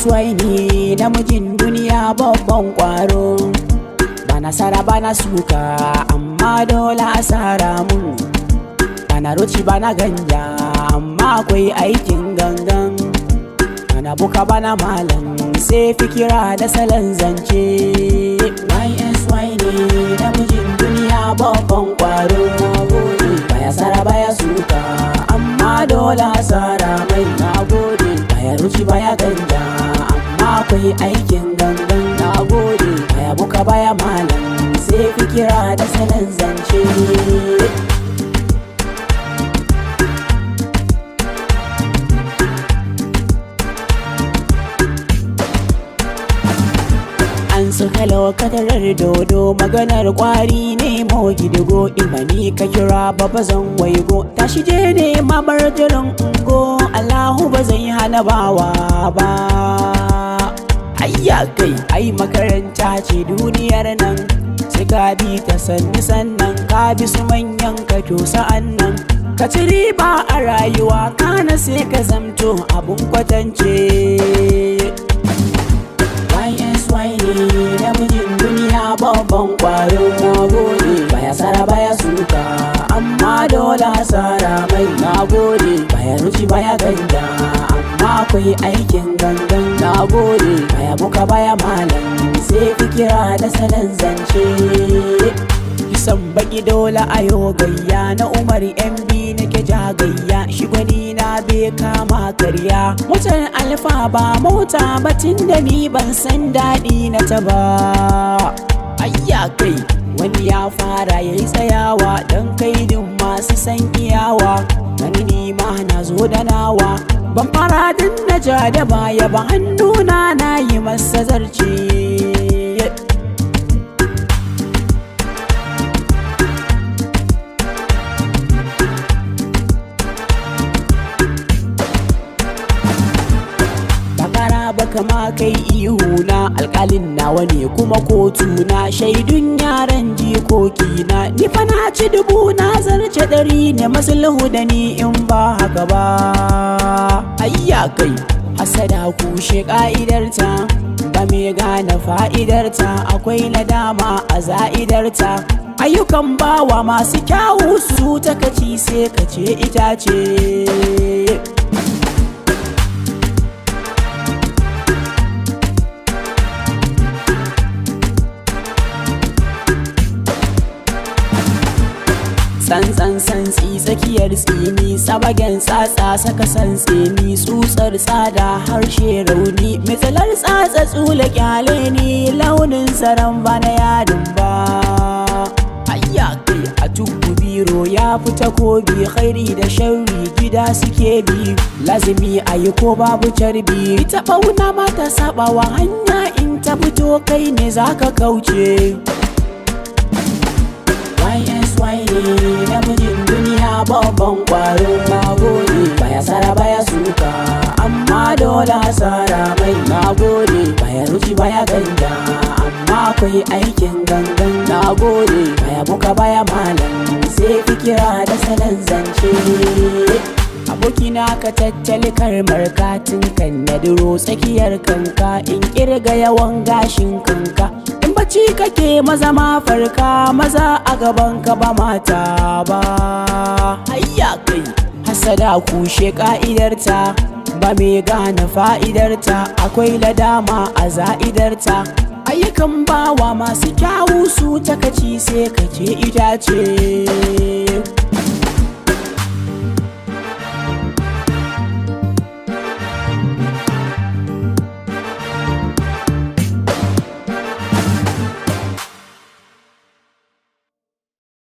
YSY ne namijin duniya babban kwaro. Bana sara, bana suka, amma dole asara mun. Bana roci, bana ganja, amma akwai aikin gangan. Bana buka, bana malam, sai fikira da salon zance. YSY ne namijin duniya babban kwaro. Baya sara, baya suka, amma dole asara mai. Nagode. Baya ruci, baya ganja, amma akwai aikin gangan. Nagode. Baya buka, baya malam, sai fikira da salon zance. An suka lokatarar dodo, maganar kwari ne mo gidigo. Imani ka kira ba, bazan waigo. Tashi je ne ma bar jiran ungo. Allahu ba zai hana bawa ba. Ayya kai, ai makaranta ce duniyar nan, sai ka bi ta sanni, sannan ka bi su manyan ka, to sa'an nan ka ci riba a rayuwa, kana sai ka zamto abun kwatance. YSY ne namijin duniya babban kwaro. Nagode. Baya sara, baya suka, amma dole asara mai. Nagode. Baya ruci, baya ganja, amma akwai aikin gangan. Nagode. Baya buka, baya malam, sai fikira da salon zance. Kisan baki dole ayo gayya, na Umar MB nake jagayya. Shi gwani na bai kama karya. Motar alfa ba mota batin da ni ban san daɗi na ta ba. Ayya kai, wani ya fara yayi tsayawa don kaidin masu san iyawa. Wani ni ma na zo da nawa, ban fara din na ja da baya ba, hannuna na yi masa zarce. Bakara ba kama kai ihu na, alkalin nawa ne kuma kotu na, shaidun yaran jikoki na. Ni fa na ci dubu, na zarce ɗari ne, masulhu da ni in ba haka ba. Ayya kai, hasada kushe ka'idarta, ba mai gane fa'idarta, akwai nadama a za'idarta. Ayyukan bawa masu kyawu su takaci, sai kace itace. Tsantsan santsi tsakiyar tsini, tsabagen tsatsa saka santseni, tsutsar tsada harshe rauni, mitsalar tsatsa tsula kyale ni, launin tsaron ba na yadin ba. Ayya kai, a tuku biro ya fita kobi, khairi da sharri gida suke bi, lazimi a yi ko babu carbi. Ita ɓauna mata sabawa hanya, in ta fito kai ne zaka kauce. YSY ne namijin duniya babban kwaro. Nagode. Baya sara, baya suka, amma dole asara mai. Nagode. Baya ruci, baya ganja, amma akwai aikin gangan. Nagode. Baya buka, baya malam, sai fikira da salon zance. Abokina, ka tattali karmar katin kan na duro tsakiyar kanka, in kirga yawan gashin kanka. In bacci kake, maza ma farka, maza a gaban ka ba mata ba. Hayya kai, hasada kushe ka'idarta, ba mai gane fa'idarta, akwai ladama a za'idarta. Ayyukan bawa masu kyawu su takaci, sai kace itace.